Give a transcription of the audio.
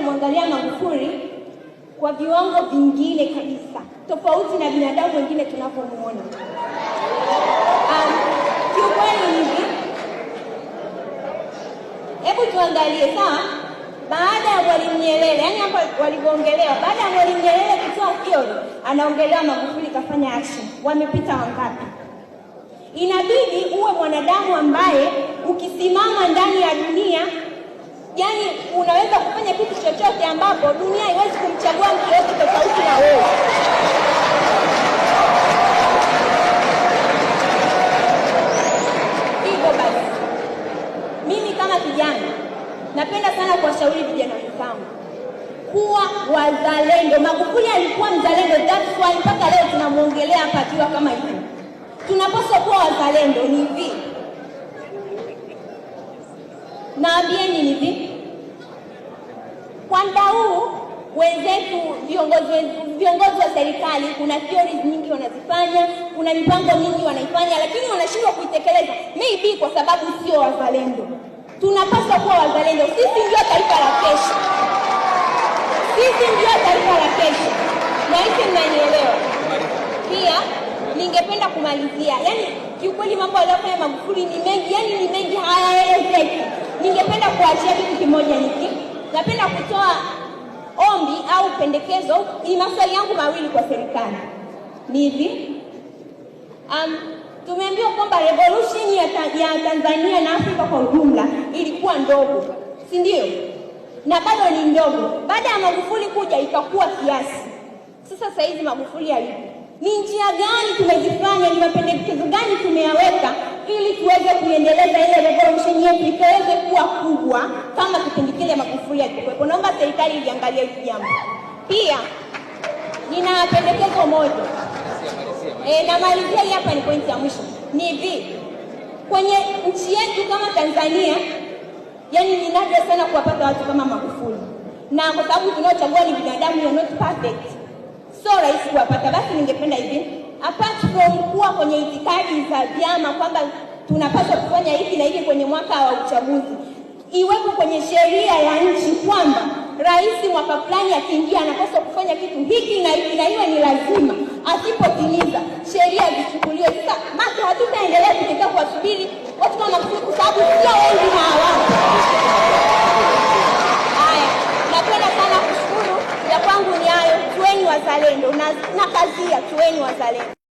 kumwangalia Magufuli kwa viwango vingine kabisa, tofauti na binadamu wengine tunavyomuona. Kiukweli hivi, hebu tuangalie sawa, baada ya Mwalimu Nyerere, yani hapa walivyoongelewa, baada ya Mwalimu Nyerere kutoa theory, anaongelewa Magufuli kafanya action. Wamepita wangapi? Inabidi uwe mwanadamu ambaye ukisimama ndani ya dunia, yani unaweza kufanya kitu chochote ambapo dunia haiwezi kumchagua mtu yoyote tofauti na wewe. Hivyo basi, mimi kama kijana napenda sana kuwashauri vijana wenzangu kuwa wazalendo. Magufuli alikuwa mzalendo, that's why mpaka leo tunamwongelea hapa akiwa kama hivi. Tunapaswa kuwa wazalendo. Ni hivi, naambieni hivi, kwa muda huu wenzetu viongozi wa serikali, kuna theories nyingi wanazifanya, kuna mipango mingi wanaifanya, lakini wanashindwa kuitekeleza, maybe kwa sababu sio wazalendo. Tunapaswa kuwa wazalendo. Sisi ndio taifa la kesho, sisi ndio taifa la kesho, na hisi mnanielewa. Pia ningependa kumalizia, yani kiukweli mambo aliyofanya Magufuli ni mengi, yani ni mengi, hayaelezeki. Ningependa kuachia kitu kimoja niki, napenda kutoa ombi au pendekezo, ni maswali yangu mawili kwa serikali. Ni hivi, tumeambiwa kwamba revolution ya Tanzania na Afrika kwa ujumla ilikuwa ndogo, si ndio? Na bado ni ndogo. Baada ya Magufuli kuja ikakuwa kiasi. Sasa saa hizi Magufuli hayupo, ni njia gani tumezifanya, ni mapendekezo gani tumeyaweka ili tuweze kuiendeleza ile revolution yetu ikaweze kuwa kubwa kama kipindi kile Magufuli alipokuwepo? Naomba serikali iliangalie hili jambo. Pia nina pendekezo moja. Namalizia hii hapa ni pointi ya mwisho. Ni hivi, kwenye nchi yetu kama Tanzania, yani ni nadra sana kuwapata watu kama Magufuli, na kwa sababu tunaochagua ni binadamu, we are not perfect, so rahisi kuwapata. Basi ningependa hivi, apart from kuwa kwenye itikadi za vyama kwamba tunapaswa kufanya hivi na hivi kwenye mwaka wa uchaguzi, iwepo kwenye sheria ya nchi kwamba rais mwaka fulani akiingia anapaswa kufanya kitu hiki na hiki, na iwe ni lazima. Asipotimiza sheria zichukuliwe. Sasa maki hatutaendelea kutetea kuwasubiri watu kama Magufuli kwa sababu sio wengi na hawapo. Haya, napenda sana kushukuru. Ya kwangu ni hayo, tuweni wazalendo na kazia, tuweni wazalendo.